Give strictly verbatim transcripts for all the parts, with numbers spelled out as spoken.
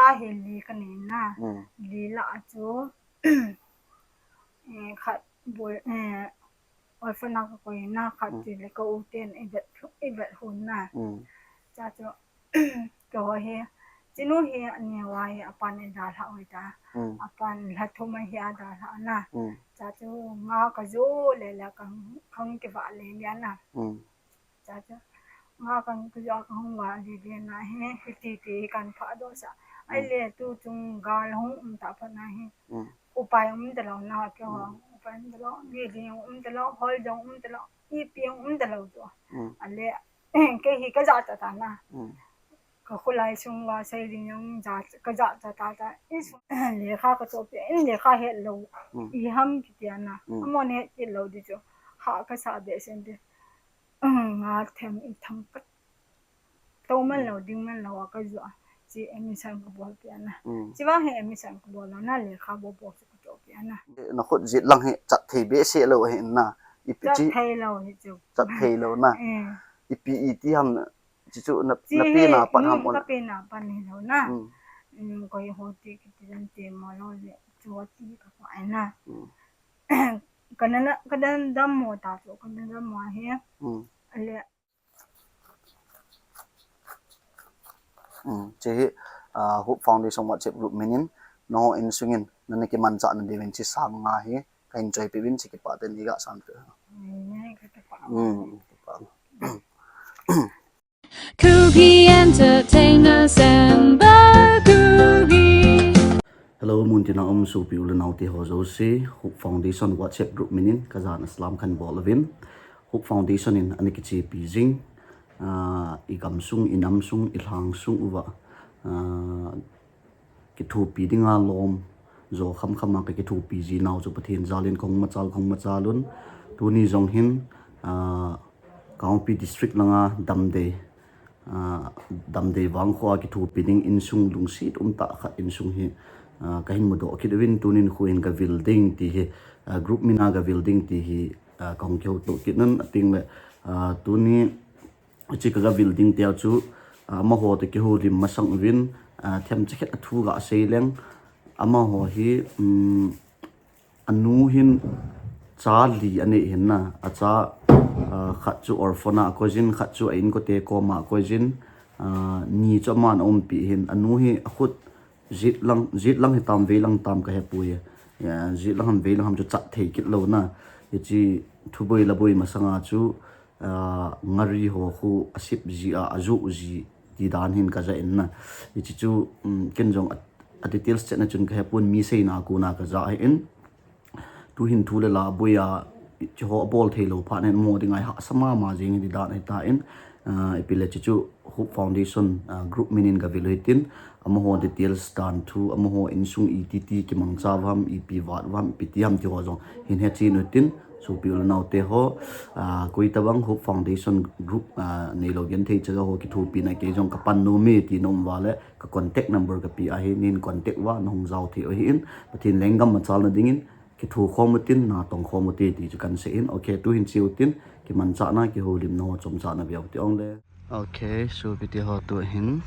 Ahi li ka nei na. Hmm. Li lah a chu, eh, khat bul, eh, orphan a ka koi na, khat Hmm. ti le ka u ten i vet, i vet hun na. Hmm. Cha chu, ka ho hi, chinu hi a neo a hi a pan i dalha u ta. Hmm. A pan lha thum a hi a dalha na. Hmm. Cha chu nga ka jo le le ka, ka kivah le le na. Hmm. Cha chu, nga kan ka jo ka hung vah le le na hi, hi ti ti kan pha do sa. Ai Hmm. le tu chung gal hung um ta pha na hi. Hmm. Upai um ta lo na ke ho. Hmm. Upai um ta lo, mi ding um ta lo, hol jong um ta lo, ipi um ta lo chu. Hmm. A le, ke hi ka ja ta ta na. Hmm. Ka khulai sung va sei ding jong ja, ka ja ta ta ta. I sung, lekha ka to pe, in lekha he lo. Hmm. I ham ki ti na. Hmm. Amo ne ki lo di chu. Ha ka sa be sen di. Nga them i thang pat. To man lo, ding man lo a ka jo a. Chi admission ka bol pi ana. Mm. Chi vang hi admission ka bol lo na, lekha bol bol chu ka to pi ana. Na khut jet lang hi chat thei behseh lou hi na. Ipi Chat chi thei lo hi chu. Chat thei lou na. Eh. Ipi iti ham chi chu na, Chi na hi, pe na pan ham mm, on. Ka pe na pan hi lo na. Mm. Mm, koi ho ti ki ti dan ti mo lo le. Chu ti ka pa ai na. Mm. Ka na, ka dan dam mo ta chu, ka dan dam mo hi. Mm. Le Um, che hi, ah, Hope Foundation WhatsApp group minin, nangho insungin, nana kimanchah na diuvin chi sang nga hi, ka enjoy peh uvin chi kipah tah in iga san peh. Amen, ka kipah. Um, kipah. Kuki Entertainers and the Kuki. Hello, muntina um sopi u le nao te ho jouse, Hope Foundation WhatsApp group minin, ka jana salam kan bol uvin. Hope Foundation in ana kichepi jing, ah, i gamsung, i namsung, i lhangsung uva, ah, kithopi dinga lom jo khamkham a ka kithopi ji nau chu Pathen jalin kahung machal, kahung machal un. Tuni jong hin, ah, Kangpokpi District langa Damdei, ah, Damdei Vangkho a kithopi ding insung lungset umtah khat insung hi, ah, kahin mudoh kit uvin tunin kho hin ka vil ding ti hi, ah, group mina ka vil ding ti hi, ah, kahung kihoutoh kit un ating le, ah, tuni hiche ka ga vil ding tia chu, ah, amaho toh kihoulim masang uvin, ah, themcha khat a thu ga sei leng. Amaho hi, um, anu hin cha li anei hin na, acha, ah, khat chu orphan a akoi jin, khat chu a inkote koma akoi jin, ah, ni chu aman aumpi hin, anu hi akhut jet lang, jet lang hitam, vei lang tam ka hepoi. Ya, jet lang ham, vei lang ham chu chat thei kit lou na. Hiche thuboi laboi masanga chu, ah, ngari ho khu asep ji a, ajoh ji ti dan hin ka ja in na. Hiche chu, um, ken jong a, a details chetna chun ka hepon, mi seina a kona ka ja ahin. Tuhin thu le la boi a, hiche ho abol thei lou phat nen mo ding ahi hahsa mama jing hi ti dan ahi tan, ah, ipi le hiche chu Hope Foundation, ah, group minin ka vil u hitin, amaho details dan thu, amaho insung iti ti kimangcha u ham, ipi vat u ham, ipi ti ham ti ho jong hin hechen u hitin, sopi u le nao te ho, ah, koi tabang Hope Foundation group, ah, neilou genthei chaga ho kithopina kei jong ka pan nom e ti nom uva le, ka contact number ka pe ahi, nin contact uva, nahung jao thei u ahin, Pathen lenggam machalna dingin, kitho khom u tin, natong khom u te ti chu kan sei in. Ok, tuhin che u tin, kimanchahna, kihoulimna ho chomchana veu ti ong le. Ok, sopi te ho tuhin,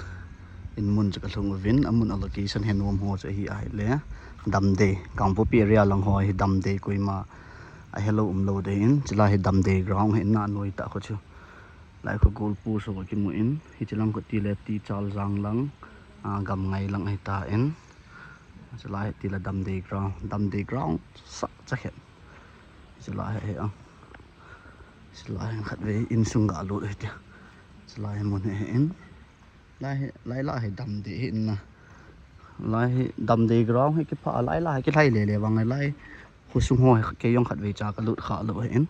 in mun chu ka lhung uvin, amun a location hi nom ho chu ahi ahile. Damdei, Kangpokpi area lang ho hi Damdei koima ahelou umlou dei in, chulai hi Damdei ground hi na noi tah khu chu. Lai khu goal post ho kimu in, hiche lang khu tile Tichal jang lang, ah, Gamngai lang ahi tan. Chulai hi tile Damdei ground, Damdei ground sah cha khen. Chulai hi, ah. Chulai hi khatvei insung ga lut hi tia. Chulai hi mun hi in. Lai hi, lai lah hi Damdei hi in na. Lai hi Damdei ground hi kipha, lai lah hi kilhai lele vang lai. Khosung ho hi kei jong khatvei cha ka lut kha lou hi in.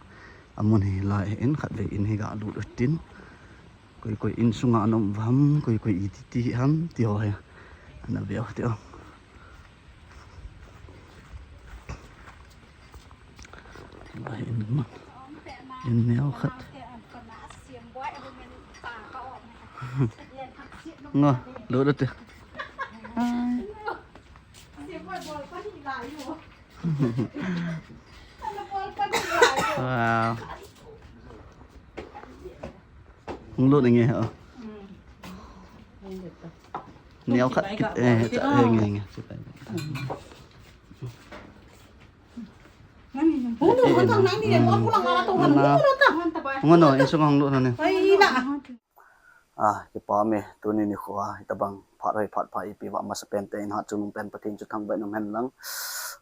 Amun hi lai hi in khatvei in hi ga lut u tin. Koi koi insunga ana um u ham, koi koi iti ti ham, ti ho hi. Ana veu ti o. Lai in man. In neo khat. Ngo, lut u te. Wow. Hung lut nge ho. Neo khat kit, eh, cha, eh, nge, nge. Ngono, insung hong lut na ni. Ah, kipah e, tuni nikho a, hitabang phat hoi phat pha ipi vah masa pen te in hat chungnung pen Pathen chu thangvah in um hen lang.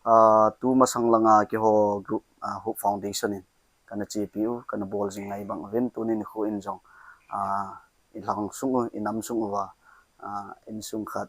Ah, tu masang langa keiho group, ah, Hope Foundation in kana chepi u, kana bol jing ngai bang uvin, tuni nikho in jong, ah, i lhang sung u, i nam sung uva, ah, insung khat,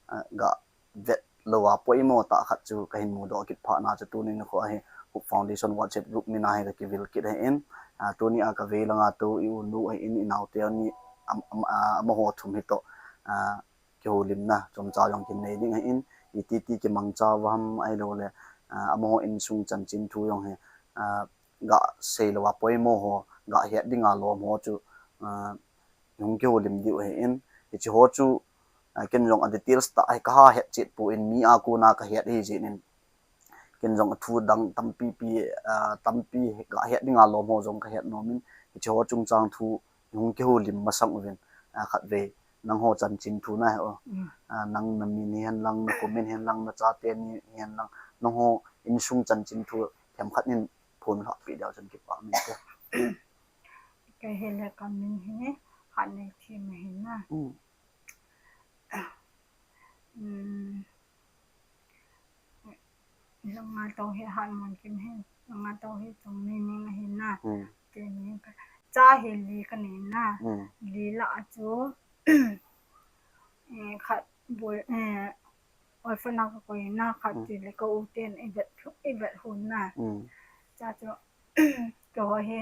ah, ga vet lou a poimo tah khat chu kahin mudoh kit phat na chu tuni nikho a hi Hope Foundation WhatsApp group min a hi kakivil kit ahin, ah, tuni a kavei langa tou i u nu ahin, i naote ni am, am, ah, amaho thum hi toh, ah, kihoulimna chomcha jong kin nei ding ahin, iti ti kimangcha uva ham ahilou le, ah, amaho insung chanchin thu jong hi, ah, ga sei lou a poimo ho, ga het dinga lom ho chu, ah, hung kihoulim diu ahin, hiche ho chu, ah, ken jong a details tah hi kaha het chet poi, mi a kona kahet ahi jeh in, ken jong a thu dang tampi pi, ah, tampi ga het dinga lom ho jong kahet nom in, hiche ho chungchang thu hung kihoulim masang uvin, ah, khatvei nangho chanchin thu na he o. Mm. Ah, nang na min hihen lang, na comment hihen lang, na chate ni hihen lang, nangho insung chanchin thu themkhat in phondoh peh diu chun kipah e. Kei hi le ka min hi Hatneithem ahi na. Mm. Mm. Langa tou hi Hatmonkim ahi, langa tou hi Chongneining ahi na. Mm. Kei min ka, cha hi li kanei na. Mm. Li lah a chu, eh, khat boi, eh, orphan a kakoi na, khat Mm. ti le ka u ten i vet, i vet hon na. Mm. Cha chu, keiho hi,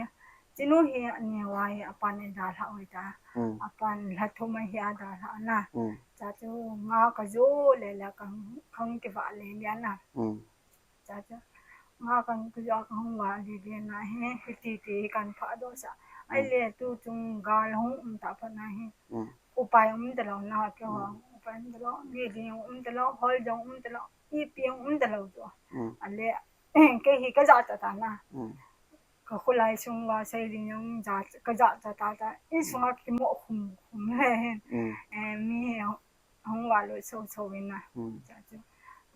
chinu hi aneo a hi apan eidalhah u ta. Mm. Apan lha thum a hi adalhah na. Mm. Cha chu nga kajo le le ka, kahung kivah le le na. Mm. Cha chu nga kan kajo kahung vah le le na hi, hiti ti kan phah doh sah. Ai Mm. le tu chung gal hung um ta phat na hi. Mm. Upai um talou na keiho. Mm. Upai um talou, mi ding um talou, hol jong um talou, ipi um talou chu. Mm. Ale, kei hi kajah cha ta na. Mm. Ka kholai sung uva sei ding jong ja, kajah cha ta ta. Insung a kimoh khum khum le. Mm. Eh, mi hung vah lut so so in na. Mm. Cha chu.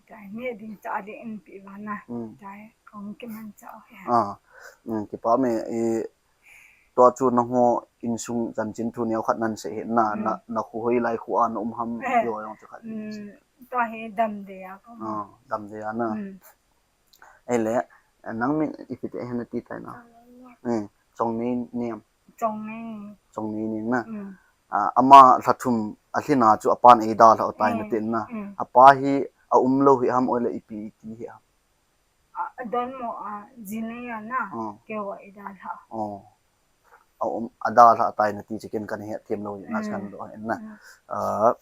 Cha ne ding cha ding in pi uva na. Mm. Cha kahung kimanchah u ahi. Ah. Mm, kipah e, i tua chu nangho insung chanchin thu neo khat nan sei hih na, Mm. na, na kho hoilai kho a na um ham, Eh. ti ho jong chu khat. Mm, tua hi Damdei a ka um. Ah, Damdei a na. Mm. Ahile, nang min ipi ti ahi na ti tai na. Chongneining. Mm, Chongneining. Chongneining. Chongneining na. Mm. Ah, ama lha thum alhin a chu apan eidalhah u tai na Mm. tin na. Mm. Apa hi aum lou hih ham, ahile ipi iti hih ham. A, adon mo a, jinei a na, Oh. keiho eidalhah. Oh. A um, adalhah tai nati chu ken kana het them lou, na Mm. chan lou na. Mm. Ah,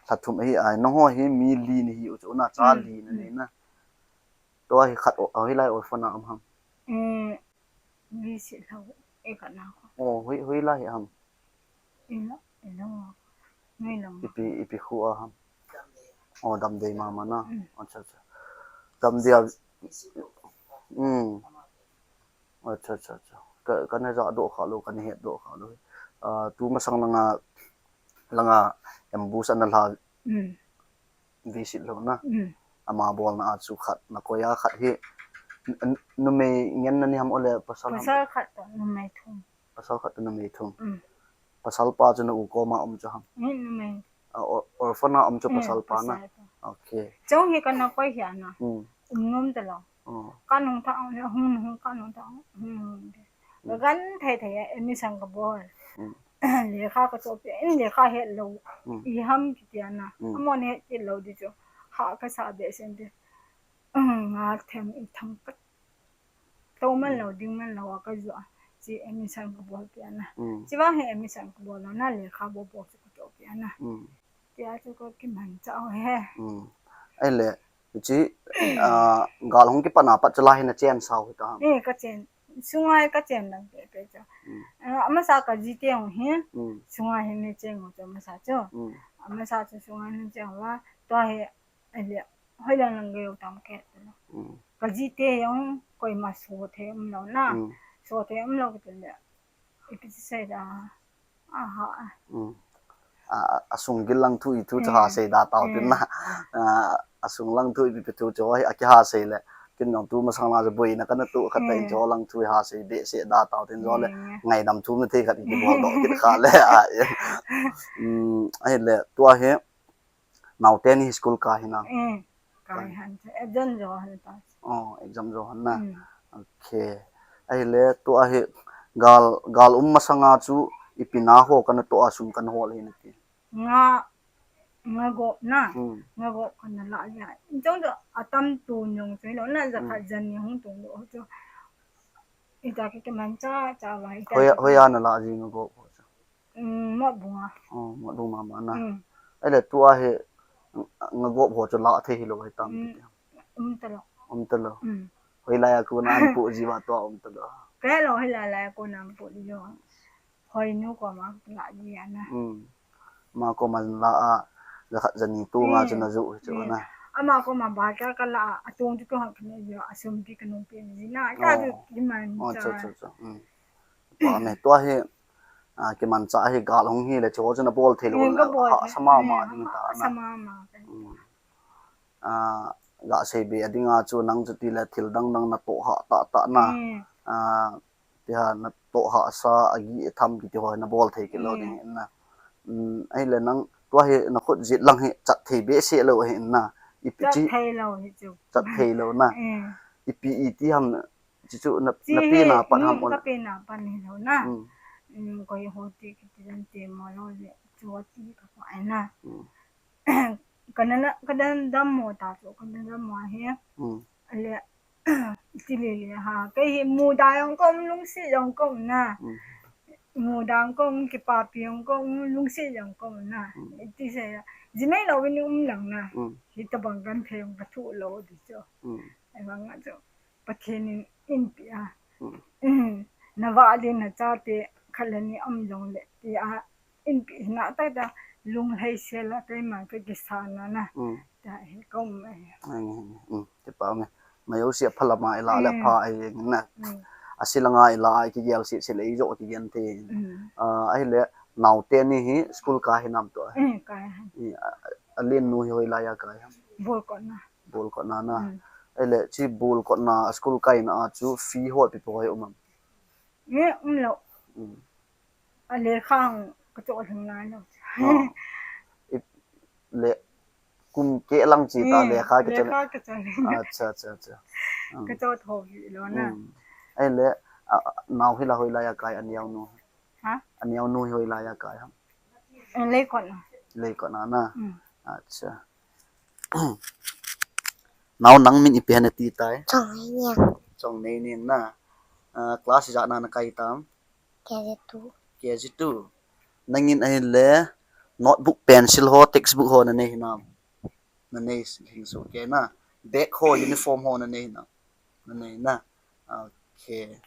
lha thum ahi ai, nangho hi mi li nahi u chu na, cha Mm. li nanei Mm. na. Tua hi khat o, hoilai orphan a um ham. Mm. Visit lou, e ka na ko. Oh, hoi, hoilai ham. Ila, ila. Noi lang. Ipi, ipi kho a ham. Oh, Damdei mama na. Mm. Acha, acha. Damdei a. Mm. Acha, acha, acha. Ka, kana ja doh kha lou, kana het doh kha lou. Ah, tu masang langa, langa ambush ana lha. Mm. Visit lou na. Mm. Ama bolna a chu khat, na koi a khat hi. N-, n-, numei ngen na ni ham, ahile pasal ham? Pasal khat toh numei thum. Pasal khat toh numei thum. Mm. Pasal pa chu na u koma um chu ham? Ni numei. A, or-, orphan a um chu Mm, pasal pa na? Pasal pa. Okay. Chong hi kana koi hi ana. Mm. Um nom talou. Oh. Ka nung ta, hung, hung, ka nung ta, hung, hung. Mm. Ka gan thei thei a, admission ka bol. Mm. Lekha ka choh peh in, lekha het lou. Mm. I ham kiti ana. Mm. Amon het kit lou di chu. Ha ka sa behseh in ti. Mm, nga them i thang ka. Tou man Mm. lou, ding man lou a ka ju a. Chi admission ka bol peh ana. Mm. Chi vang hi admission ka bol lou na, lekha bol bol chu ka choh peh ana. Mm. Tia chu ka kimanchah u ahi. Mm. Ahile, Hiche, ah, gal hung kipat na pat chu lai hi na chen sao hita ham? Eh, ka chen. Sunga hi ka chen lang pe pe chu. Mm. Ah, amasa ka jite hung hi. Mm. Sunga hi ni chen u chu amasa chu. Mm. Amasa chu sunga ni chen u a. Tua hi, ahile, hoilang lang gei u tam ke. Mm. Ka jite jong koima so the um lou na. Mm. So the um lou ka ti le. Ipi ti sei da. Aha. Mm. a, asung gil lang thu i thu chu ha sei da tau tin na. A, asung lang thu ipi pi thu chu hi akiha sei le. Kin jong tu masang la chu boina kana tu khat ta in chu lang thu ha sei behseh da tau tin jo le. Ngaidam thu na thei khat i kibol doh kit kha le a. Um, ahile tua hi naote ni school kai hinam? Kai han, exam jo han ta. Oh, exam jo han na. Okay. Ahile tua hi gal, gal um masanga chu ipi na ho kana toh a sum kana hol hi nati? Nga, nga gop na. Nga gop kana la ya. Jong jo atam tu nyong chu lo na, jakhat jani hung tung lo chu. Ita ki kiman cha cha wa ita. Hoi, hoi ana la ji nga gop ho chu. Motbung a. Oh, Motbung mama na. Ahile tua hi nga gop ho chu la thei hi lo hi tam ti. Um ta lo. Um ta lo. Hoilai a kona an pu ji wa tua um ta lo? Ka lo hoilai lai a kona an pu ji jo. Hoinu koma la ji ana. Ama koma la a, jakhat jani tu nga chu na ju chu na. Ama koma ba ka ka la a, atung chu ko han ka ne jo, asum pi ka nung pi ji na. Ka chu kiman cha. Pa me tua hi, a, kiman cha hi gal hung hi le chu chu na bol thei lo na. Ka bol ha, thei. Sa mama ding ta na. Sa mama. A, ga sei be a dinga chu nang chu ti le thil dang dang na toh ha ta ta na. A, ti ha na toh ha sa a gi tham kiti ho na bol thei kit lo ding na. Ahile nang tua hi na khut jit lang hi chat thei behseh lo hi na. Ipi chi. Chat thei lo hi chu. Chat thei lo na. Ipi i ti ham chi chu na, na pi na pan ham on. Ka pi na pan hi lo na. Koi ho ti kiti dan ti mo lo le chu ti ka ko ai na. Kana na, kana dam mo ta chu, kana dam mo hi. Ale, ti le le ha. Kei hi muda jong ka um, lungset jong ka um na. Muda jong ka um, kipapi jong ka um, lungset jong ka um na. Ti se ya. Ji mai lo ni um lang na. Hitabang kan thei jong ka thu lo di chu. Ai bang a chu. Pathen in, in pi a. Na va le na chate khat le ni um jong le ti a. In pi na ta ta lung lhai se la tai ma ka kisa na na. Ta he ka um e. Ti pa me. Mai o si a phala ma ila le pha ai na. Asi langa ila ai ki gel si, si le i jo ki gen te. A, ahile naote ni hi school kai hinam tua? Kai. A, alen nu hi hoilai a kai ham? Bol ko na. Bol kotna na. Ahile chi bol kotna school kaina a chu fee ho ipi po hoi um am? Nge um lo. A lekha ka cho lhung lai lo. Le kum keh lang chi ta lekha ka cho. Lekha ka cho. Acha, acha, acha. Ka cho tho hi lo na. Ahile, a, nao hi la hoilai a kai aneo nu? Ha? Aneo nu hi hoilai a kai ham? Leikot na. Leikot na na. Acha. Nao nang min ipi ham na ti tai? Chongneining. Chongneining na. A, class ijat na na kai tam? K G two. K G two. Nangin ahile notebook, pencil ho, textbook ho na nei hinam? Na nei hing so ke na. Bag ho, uniform ho na nei hinam? Na nei na. Okay.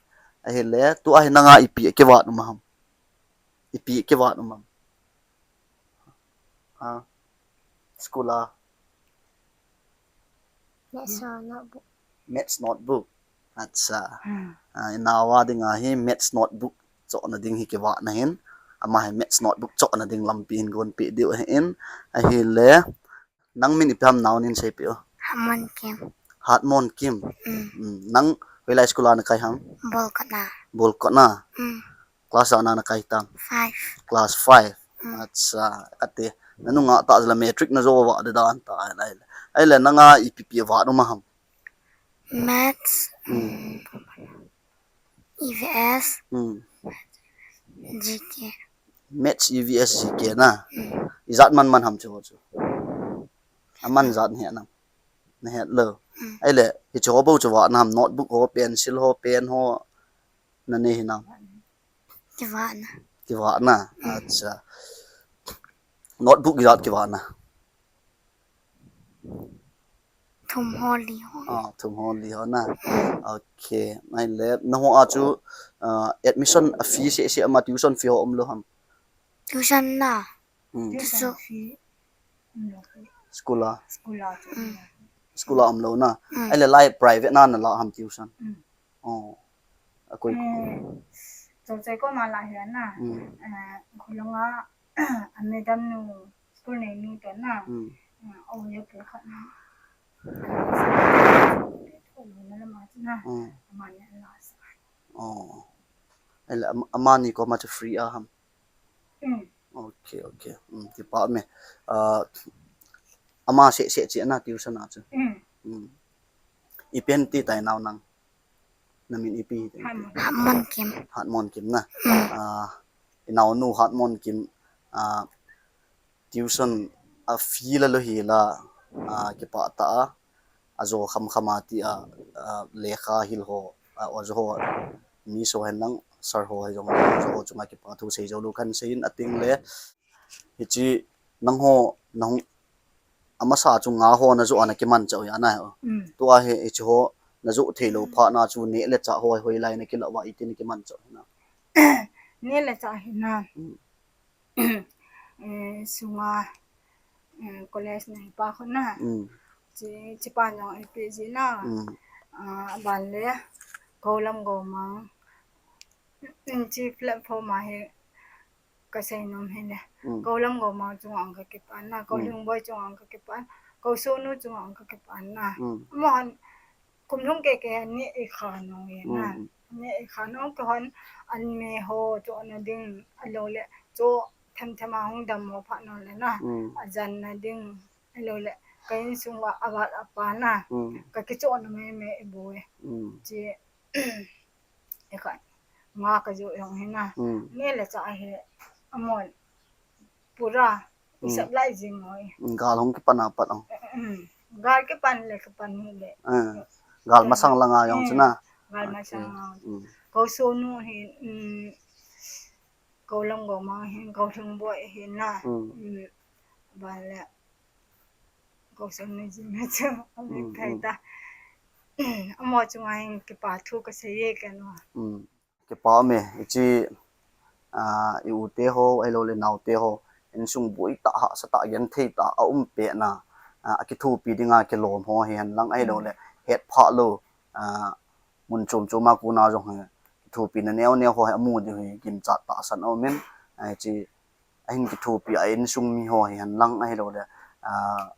Ahile tua hi nanga ipi kivat um ham? Ipi kivat um am? Ha? School a? Maths notebook. Maths notebook. Acha. A, inao a dinga hi maths notebook chohna ding hi kivat na hin. Ama hi maths notebook chohna ding lampi hin gon pe diu hin. Ahile nang min ipi ham nao nin sei pe o. Hatmon Kim. Hatmon Kim. Nang hoilai school a na kai ham? Bolkot na. Bolkot na. Class ijat na na kai tam? Five. Class five. Acha, ati. Na nunga ta jala matric na jo va de dan ta ai lai. Ahile nanga ipi pi vat um ham? Maths. E V S. G K. Maths, E V S, G K na. Ijat man man ham chu chu? Aman jat na het nam? Na het lo. Ahile hiche ho bou chu vat na ham? Notebook ho, pencil ho, pen ho na nei hinam? Kivat na. Kivat na. Acha. Notebook ijat kivat na? Thum ho li ho. A, thum ho li ho na. Okay. Ahile na ho a chu, a, admission a fee se se ama tuition fee ho um lo ham? Tuition na. Tuition fee. School a. School a chu. School a um lo na. Ahile lai private na na la ham tuition? Oh. Akoi. Chol chai ko ma la hi na. Khulanga A madam nu, school nei nu to na. Hmm. Ah, o ya pu khat na. Thum na lama chu na. Hmm. Ama ne la sa. Oh. Ele am- amani koma chu free a ham. Hmm. Okay, okay. Hmm, kipa me. Ah, ama se se chi na tuition a chu. Hmm. Hmm. Ipi hen ti tai nau nang. Namin ipi hi. Hatmon. Hatmon Kim. Hatmon Kim na. Hmm. Ah, inaunu Hatmon Kim. Ah, tuition a fee la lo hi la, ah, kipa ta a. Ajo kham kham a ti a, ah, lekha hil ho, ah, ajo ho, mi so hen lang, sir ho he jong, ajo ho chunga kipa thu sei jou lou kan sei in ating le. Hichi nang ho, nang amasa chu nga ho na jo ana kiman chau ya na ho. Mm. Tua he, hichi ho, na jo thei lou pha na chu ne le cha ho, hoi lai na kila wa iti na kiman chau na. Ne le cha hi na. Mm. Eh, sunga, eh, college na hi pa khun na. Mm. Chi, chi pa jong L P G na. Mm. Ah, ban le, Kolam Gomang. Mm, chi platform a hi, ka sei nom hi le. Mm. Kolam Gomang chunga ang ka kipan na. Ko Mm. Lhungboi chunga ang ka kipan. Ko Sonu chunga ang ka kipan na. Mm. Mo han, kum lhung ke ke ni i kha nong ye na. Mm. Ni i kha nong ke hon an me ho cho na ding a lo le cho them them a hung dam mo pha nong le na. Mm. A jan na ding a lo le ka insung wa a vat a pa na. Mm. Ka ki cho na me me i bo e. Mm. Chi i kha nga ka jo yong hi na. Mm. Ni le cha he a mon pura i Mm. sap lai jing oi. Mm, gal hung kipan a pat ang. Mm. Gal kipan le kipan hi le. Eh, gal masang langa yong Mm. chu na. Gal Okay. masang langa. Mm. Ko Sonu hi, mm, Kolam Gomang hi, Ko Lhungboi hi na. Mm. Mm. Ba le. Ko Sonu jing na chu. Ami Mm, kai mm. ta. Amo chunga hin kipa thu ka sei ye ka no. Mm. Kipa me, hichi, ah, i u te ho, ahilou le nao te ho, insung boi ta hahsa ta genthei ta a um pet na, ah, a kithopi dinga kilom ho hi hen lang ahilou Mm. le, het pha lou, ah, mun chom chom a kona jong hi, kithopi na neo neo ho hi amu ding hi, ginchat tahsan a um in, ah, hichi, ahin kithopi a insung mi ho hi hen lang ahilou le, ah,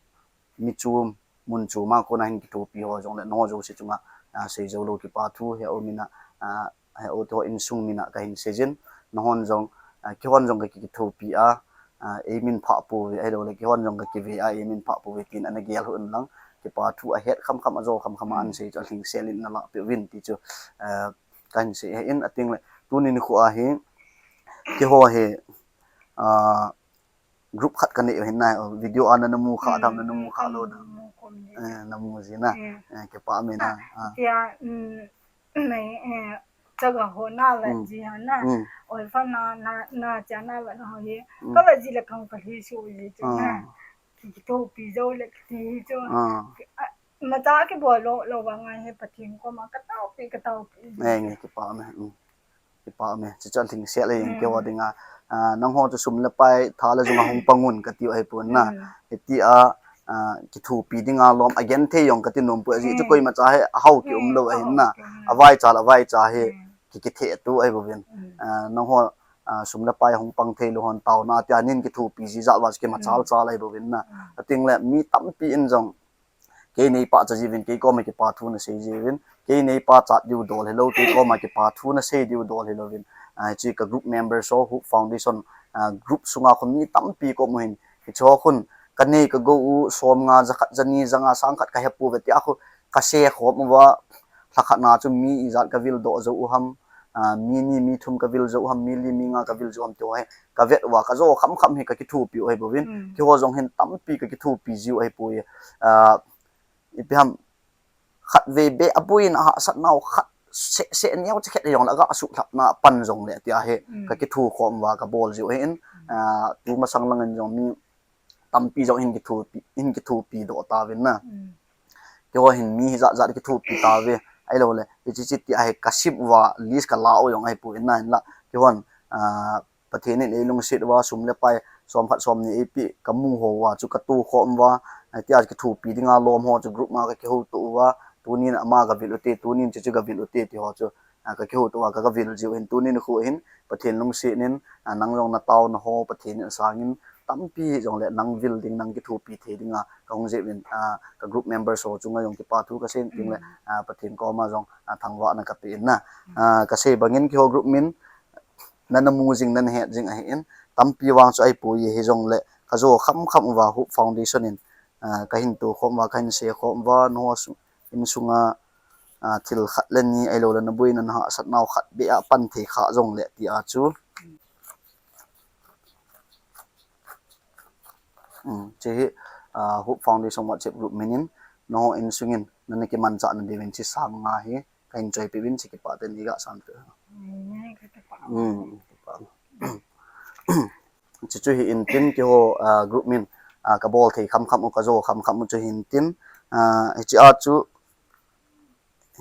mi chom, mun chom a kona hin kithopi ho jong le, nangho jouse chunga, ah, sei jou lou kipa thu hi a um in a, ah, he u te ho insung min a ka hin sei jin, nahon jong, ah, kihon jong ka ki, kithopi a, ah, ei min pha pouve, ahilou le, kihon jong ka kive a, ei min pha pouve, tin ana gel hih un lang, kipa thu a het kham kham a jo kham kham a an Mm. sei chu a lhingsel in na lah peh uvin ti chu, ah, ka hin sei hi in ating le, tuni nikho a hi, keiho hi, ah, group khat ka nei u hin na, video a na, na mu kha tham na, na mu kha lou na. Mu khom ni. Eh, na mu ji na. Eh. Eh, kipa me na. Ah, ah. Tia, mm, nei, eh, chaga ho na la Mm. ji ha na. Mm. Oi fa na, na, na cha na la na ho ye. Mm. Ka la ji la kang ka hi su ji chu na. Ah. Ki, kithopi jou le ki ti chu. Ah. Ki, ah, ma cha ki bol lou, lou vang a hi Pathen koma ka taopi, ka taopi. Eh, nge kipa me. Mm. Kipa me, chuchu lhingsel e, Mm. keiho dinga. Ah, nangho chu sum le pai, tha le jung a hung pang un kati u ahi pon na. Mm. Hiti a, ah, kithopi dinga lom a genthei jong kati nom poi, ajeh chu Mm. koima cha hi a hao ki um Mm, lou ahin na. Hao ki um. A vaicha le a vaicha hi Mm. ki, kithe tu ahi bouvin. Mm. Ah, nangho, ah, sum le pai hung pang thei lou hon taona tia nin kithopi ji jat uva chu kimachal Mm. chal ahi bouvin na. Mm. Ating le mi tampi in jong Kei neipa cha jiuvin, kei koma kipa thu na sei jiuvin, kei neipa chat diu dol hilou, kei koma kipa thu na sei diu dol hilouvin. Ah, hichi ka group members ho, Hope Foundation, ah, group sunga khu mi tampi ka um u hin. Hiche ho khun, ka nei ka gou u, som nga, ja khat, ja ni, ja nga, sang khat ka he pouve tia khu, ka sei khom uva, lha khat na chu mi ijat ka vil doh jou u ham, ah, mi ni, mi thum ka vil jou u ham, mi li, mi nga ka vil jou u ham ti ho hi, ka vet uva, ka jo kham kham hi ka kithopi u ahi bouvin. Mm. Keiho jong hin tampi ka kithopi jiu ahi poi. Ah, ipi ham, khatvei beh a boina hahsatna u khat seh seh neo che khat jong le aga suhlhapna pan jong le tia hi Mm. ka kithokhom uva ka bol jiu ahin, Mm. ah, tu masang lang in jong mi tampi jong hin kithopi, hin kithopi doh tauvin na. Mm. Keiho hin mi hijat jat kithopi tauve. Ahilou le, hichi chi tia hi ka sim uva list ka la u jong ahi poi na hinla. Keihon, ah, Pathen in ei lungset uva, sum le pai, som khat som ni ei peh, ka mu ho uva chu ka tokhom uva, eh, tia kithopi dinga lom ho chu group ma ka kihouto uva, tunin ama ka vil u te, tunin chuchu ka vil u te, ti ho chu, ah, ka kihouto a ka, ka vil jiu hin tuni nikho hin Pathen lungset in, ah, nang jong na taona ho Pathen in asang in tampi jongle nang vil ding, nang kithopi thei dinga ka hung jep in, ah, ka group members ho chunga jong kipa thu ka sei in ting le, ah, Pathen koma jong, ah, thangvahna ka pe in na. Ah, ka sei bangin keiho group min nana mu jing, nana het jing ahi in, tampi vang chu ahipoi, hijongle ka jo kham kham uva Hope Foundation in, ah, ka hin to khom uva, ka hin sei khom uva, nangho su-, insunga, ah, thil khat le ni ahilou le na boina na hahsatnau khat beh a pan thei kha jongle tia chu. Um, hiche hi, ah, Hope Foundation WhatsApp group min in, nangho insung in nana kimanchah na diuvin hiche sang nga hi ka hin choi peh uvin, hiche kipah tah in nei ga sam peh. Nei, ka kipah. Um, kipah. Hiche chu hi in tin keiho, ah, group min, ah, ka bol thei kham kham u, ka jo kham kham u chu hi in tin, ah, hiche a chu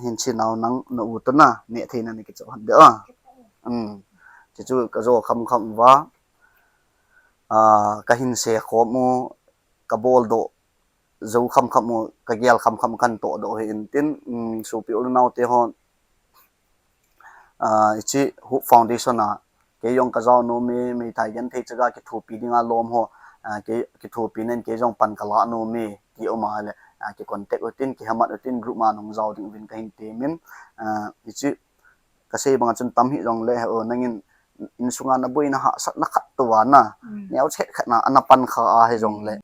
hin chi nau nang na u to na, neh thei na na kicho han de a. Um, hiche chu ka jo kham kham uva, ah, ka hin sei khom u, ka bol doh jou kham kham u, ka gel kham kham u, kan toh doh hi in tin, um, sopi u le nao te ho, ah, hiche Hope Foundation a kei jong ka jao nom e, meithai genthei chaga kithopi dinga lom ho, ah, kei kithopi nen kei jong pan ka la nom e, ti um a le, ah, ki contact u tin, kihemat u tin, group ma nahung jao ding uvin ka hin temin, ah, hiche ka sei banga chun tam hijongle, o, nangin insunga na boina hahsatna khat tou a na, neo chet khat na ana pan kha ahi jongle,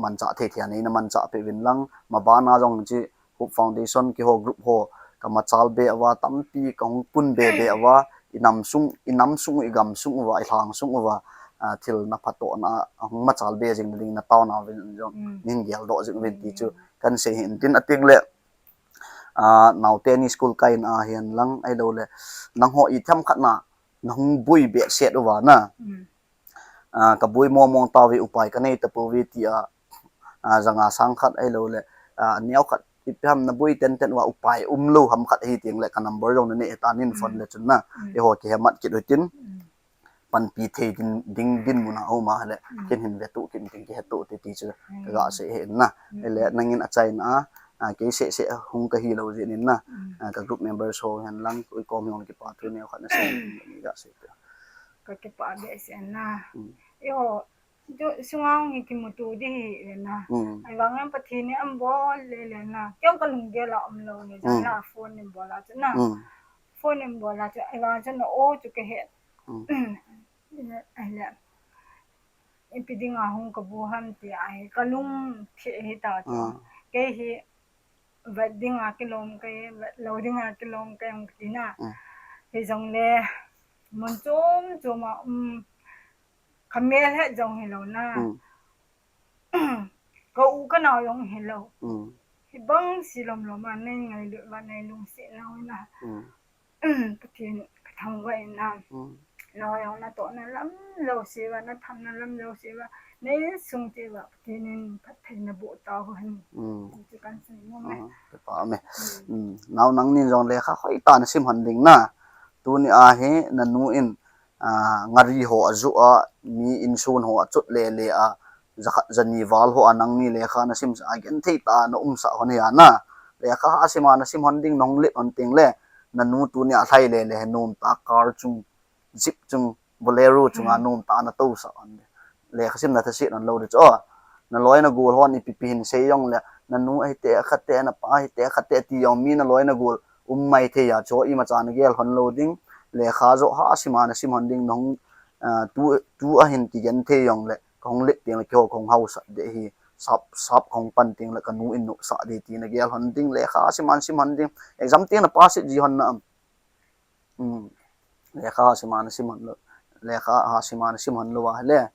manchah thei thei a nei na manchah peh uvin lang, ma bana jong hiche Hope Foundation keiho group ho ka machal be uva, tampi ka hung pun be be uva, i nam sung, i nam sung, i gam sung uva, i lhang sung uva, ah, thil na phatona a hung machal be jing ding na taona uvin jong, nei hin geldoh jing uvin ti chu kan sei hi in tin, ating le, ah, naote ni school kai na ahin lang ahilou le, nangho i themkhat na, na hung boi behseh uva na. Ah, ka boi mong mong tauve, upai ka nei tapouve tia, ah, janga sang khat ahilou le, ah, neo khat ipi ham na boi ten ten uva upai umlou ham khat ahi teng le ka number jong na nei hita, nei phone le chun na. Eiho kihemat kit u tin. Panpi thei ding, ding dinmun a um a le, ken hin vetuh kit ting, kihetuh te ti chu ka ga sei hi in na. Ahile nangin achaina a, ah, kei seh seh hung ka hilou jeh in na. Ah, ka group members ho hen lang, ui kom jong kipa thu neo khat na sei in, nei ga sei te. Ka kipah behseh na. Eiho, chu sunga hung hi kimuto di hi le na. Ahivang in Pathen in abol le le na. Kei jong ka lunggel a umlou ni, jong la phone in bol a chu na. Phone in bol a chu, ahivang chu na o chu ka he. Ahile, ipi dinga hung ka bu ham ti ahi, ka lung thim hi ta chu. Kei hi vet dinga kilom kei, vet lou dinga kilom kei hung ti na. Hijongle, mun chom chom a, um, ka mel het jong hilou na. Ka u ka nao jong hilou. Hibang si lom lom a nei ngailut uva nei lungset nau na. Pathen ka thangvah in na. Na jong na tohna lam jouse uva, na thamna lam jouse uva, nei sung te uva Pathen in phatthei na boh tau hen. Ti chu kan sei nom e. Kipah me. Nao nangnin jong lekha hoitah na sim hon ding na. Tuni a hi na nu in, ah, ngari ho ajoh a, mi insun ho achot le le a, jakhat jani val ho a nangni lekha na simsah a genthei tah a na umsah hon hi a na. Lekha hahsim a na sim hon ding, nahung let hon teng le, na nu tuni a lhai le le hi nom tah a car chung, jeep chung, Bolero chung a nom tah a na tousah hon le. Lekha simna thaset hon lou di chu. Na loi na gol hon ipi pi hin sei jong le, na nu ahite, akhate, na pa ahite, akhate ti jong mi na loi na gol um mai thei a chu, imacha na gel hon lou ding, lekha joh hahsim a na sim hon ding, nahung, ah, tu, tu a hin kigenthei jong le, ka hung let teng le keiho ka hung hausat de hi, sap, sap ka hung pan teng le ka nu in nohsah de ti na gel hon ding, lekha hahsim a na sim hon ding, exam teng na pass ji hon na am. Lekha hahsim a na sim hon lou, lekha hahsim a na sim hon lou ahile,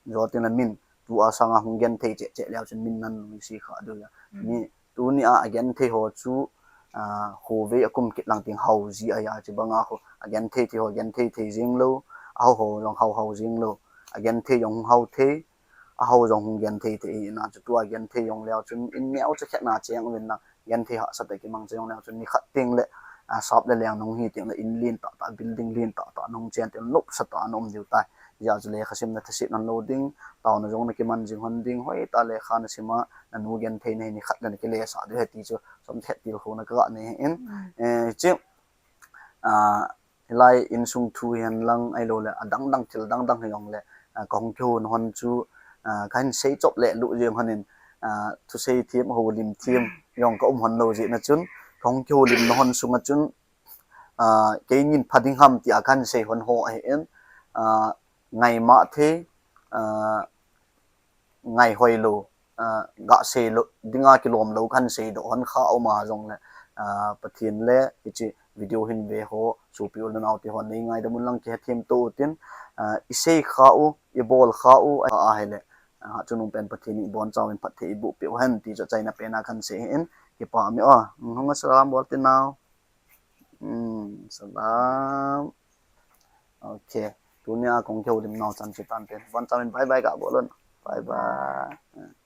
jo tin le min, tu a sanga hung genthei cheh cheh leu chun min nan nung si kha diu a. Mi, tuni a, agenthei ho chu, ah, khovei a kum kit lang teng hao ji ahi a, chu banga kho, agenthei thei ho, genthei thei jing lou, ahao ho jong hao hao jing lou, agenthei jong hao thei, ahao jong hung genthei thei ahi na chu, tu a genthei jong leu chun in neo cha khet na cheng uvin na, genthei hahsat a kimang cha jong leu chun ni khat teng le, ah, sap le leng nahung hi teng le in lin tah tah, building lin tah tah nahung chen teng le nopsa tah a na um diu tai. Hijeh a chu lekha simna thaset hon lou ding, taona jong na kiman jing hon ding, hoitah lekha na sim a, na nu genthei na hi ni khat le na kilesah diu ahi ti chu, chomkhat tilkhouna ka ga nei in, eh, chu, uh, hilai insung thu hihen lang ahilou le adang dang thil dang dang hijongle, uh, kahung kihou na hon chu, uh, kahin sei chop le lu jeng hon in, uh, thusei them, houlim them jong ka um hon lou jeh na chun, kahung kihoulim na hon sunga chun, uh, keinin pha ding ham tia kahin sei hon ho ahin, uh, ngaima thei, uh, ngai hoilou, uh, ga sei lou, dinga kilom lou kahin sei doh hon kha um a jongle, uh, Pathen le hiche video hin ve ho, sopi u le nao te hon nei ngaidam un lang kihe them to utin, uh, i sei kha u, i bol kha u, ahile, uh, chunung pen Pathen in i bonchauvin phatthei i boh peh u hen ti chu achaina pen a kahin sei ahin, kipa um e o, hung a salam bol te nao. Hmm, salam. Ok. Tunia kahung kihoulim nau chan chu tan ten. Bonchauvin bye bye ga bol un. Bye bye.